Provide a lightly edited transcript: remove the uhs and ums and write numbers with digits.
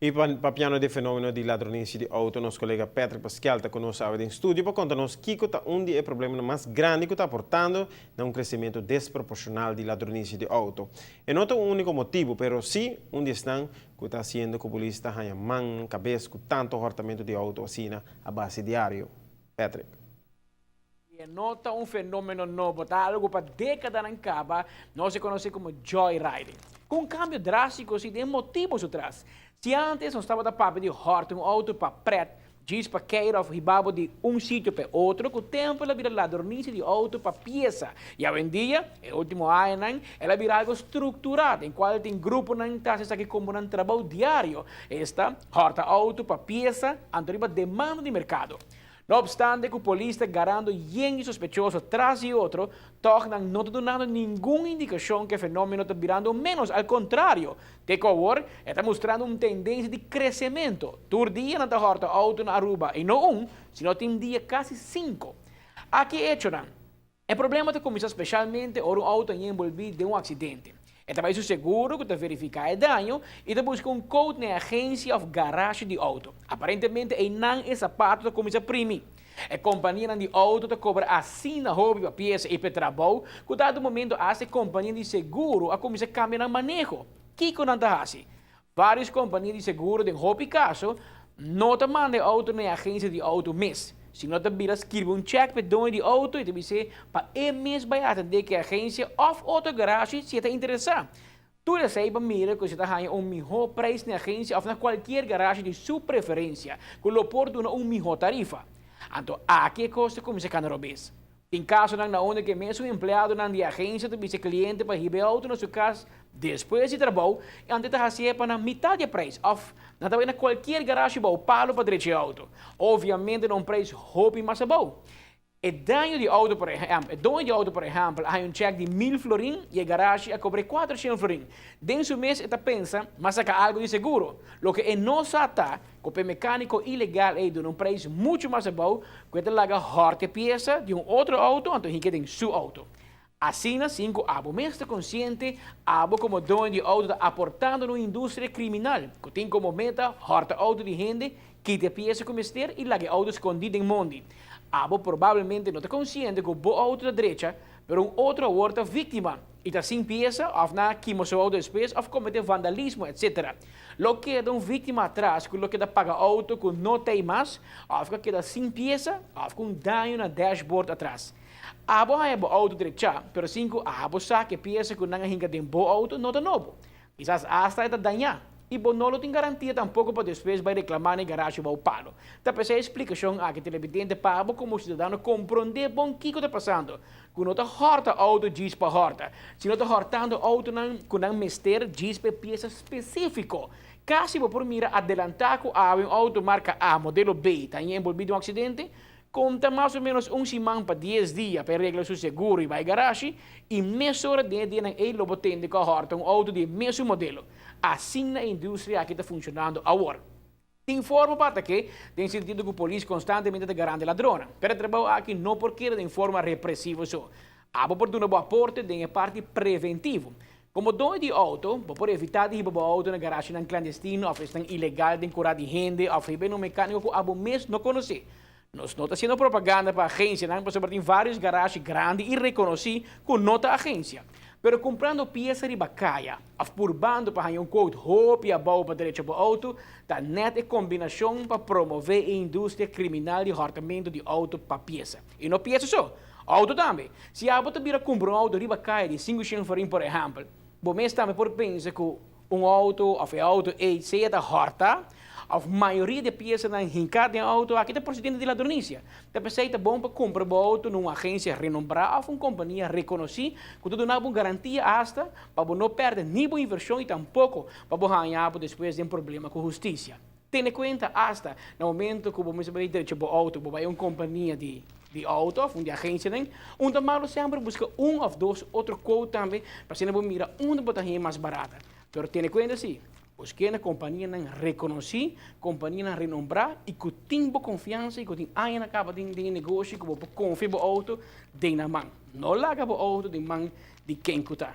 Y papiando di fenomeno di ladronicia di auto, nos colega Patrick Pascal ta cu nos den studio pa conta nos kico ta un di e problemanan mas grandi cu ta aportando na un crecemento desproporcional di ladronicia di auto. E no ta e unico motibo, pero si un di esnan cu ta haciendo cu polis ta haya man cabes cu tanto hortamento di auto asina a base diario. Patrick. E no ta un fenomeno nobo, ta algo pa decadanan caba, nos ta conoce como joyriding. Cu un cambio drastico si den motibo su tras. Si antes nos tabata papia di horta un auto pa pret, djis pa keira of hiba bo di un sitio pa otro, cu tempo el a bira ladronicia di auto pa pieza. Y awendia, e ultimo añanan, el a bira algo structura, den cual tin gruponan ta haci esaki como nan trabou diario, esta, horta auto pa pieza, anto riba demanda di mercado. No obstante cu polis ta garando yen di sospechoso tras di otro, toch nan no ta dunando ningun indicacion cu e fenomeno ta birando menos, al contrario, te cu awor e ta mustrando un tendencia di crecemento. Tur dia nan ta horta auto na Aruba y no un, sino tin dia casi cinco. Aki e hechonan. E problema ta cuminsa specialmente ora un auto a envolvi den un accidente. E ta bay su seguro cu ta verifica e daño y ta busca un quote na e agencia of garage di auto. Aparentemente eynan e zapato ta cuminsa primi. E companianan di auto ta cobra asina hopi pa pieza y pa trabou cu dado momento hasta e compania di seguro a cuminsa cambia nan maneho. Kico nan ta haci? Varios compania di seguro den hopi caso no ta manda e auto na e agencia di auto mes, sino ta bira skirbi un check pa e doño di auto y ta bis'é pa e mes bay atende cu e agencia of otro garage si e ta interesa. Tur esey pa mira cu si ta haya un miho prijs na e agencia of na cualkier garage di su preferencia cu lo por duna un miho tarifa. Anto aki e cos ta cuminsa cana robes. Tin casonan na unda cu e mesun empleadonan di agencia ta bisa e cliente pa hiba e auto na su cas despues di trabou y antes ta hacié pa na mitad di e prijs of nan ta bay na cualkier garage bou palo pa drecha e auto, obviamente na un prijs hopi mas abou. E daño di auto por ehempel, e doño di auto por ehempel a haya un check di mil florin y e garage a cobr'é cuatrocientos florin. Den su mes e ta pensa, m'a saca algo di seguro. Loke e no sa ta Ku p'e mekániko ilegal ei duna un preis muchu mas abou ku e ta laga hòrta e piesa di un otro outo anto hinka den su outo. Asina, sin ku abo mes ta konsiente, abo komo doño di outo ta aportando na un industria kriminal ku tin komo meta hòrta outo di hende, kita e piesa ku mester i laga e outo skondí den mondi. Abo probablemente no ta konsiente ku bo outo ta drecha, pero un otro awor ta víktima i ta sin piesa òf nan a kima su outo despues òf kometé vandalismo, etc. Lo keda un víktima atras ku lo keda paga outo ku no t'ei mas òf ku a keda sin piesa òf ku un daño na dashboard atras. Abo a haña bo outo drechá, pero sin ku abo sa ku e piesa ku nan a hinka den bo outo no ta nobo. Kisas asta e ta dañá i bo no lo tin garantia tampoko pa despues bai reklamá na e garashe bou palo. Ta p'esei e splikashon aki televidente pa abo komo siudadano komprondé bon kiko ta pasando, ku no ta hòrta outo djis pa hòrta, sino ta hòrtando outonan ku nan mester djis pa e piesa spesífiko. Kasi bo por mira adelantá ku awe un outo marka A, modelo B, ta enbolbí den un aksidente, konta mas o ménos un siman pa dies dia pa e regla su seguro i bai garashi, i mesora den e dianan ei lo bo tende ku a hòrta un outo di e mesun modelo. Asina e industria aki ta funshonando awor. Tin forma pa ataké, den sentido ku polis konstantemente ta garante ladronnan. Pero e trabou aki no por keda den forma represivo so. Abo por duna bo aporte den e parti preventivo. Komo doño di outo, bo por evitá di hiba bo outo na garashinan klandestino òf esnan ilegal den kurá di hende òf hiba en un mekániko ku abo mes no konosé. Nos no ta hasiendo propaganda pa agensianan pasobra tin vários garashi grandi i rekonosí ku no ta agensia. Pero kumprando piesa riba kaya òf purbando pa haña un quote hopi abou pa derecho bo outo ta nèt e kombinashon pa promové e industria kriminal di hòrtamentu di outo pa piesa. I no piesa so, outo tambe. Si abo ta bira kumpra un outo riba kaya di sinku shen florin por ehèmpel, bo mes tambe por pensa ku un outo òf e outo ei sea ta hòrta òf mayoria di e piesanan hinká den e outo aki ta prosedente di ladronisia. Ta p'esei ta bon pa kumpra bo outo na un agensia renombrá òf un kompania rekonosí ku ta duna bo un garantia asta pa bo no pèrdè ni bo invershon i tampoko pa bo haña bo despues den problema ku hustisia. Tene kuenta asta na momento ku bo mester bai drecha bo outo, bo bai un kompania di di outo òf un di agensianan, un ta malo semper buska un òf dos otro quote tambe pa asina bo mira unda bo ta haña mas barata. Pero tene kuenta si, busk'é na kompanianan rekonosí, kompanianan renombrá i ku tin bo konfiansa i ku tin añanan kaba den den e negoshi ku bo por konfia bo outo den nan man. No laga bo outo den man di ken ku ta.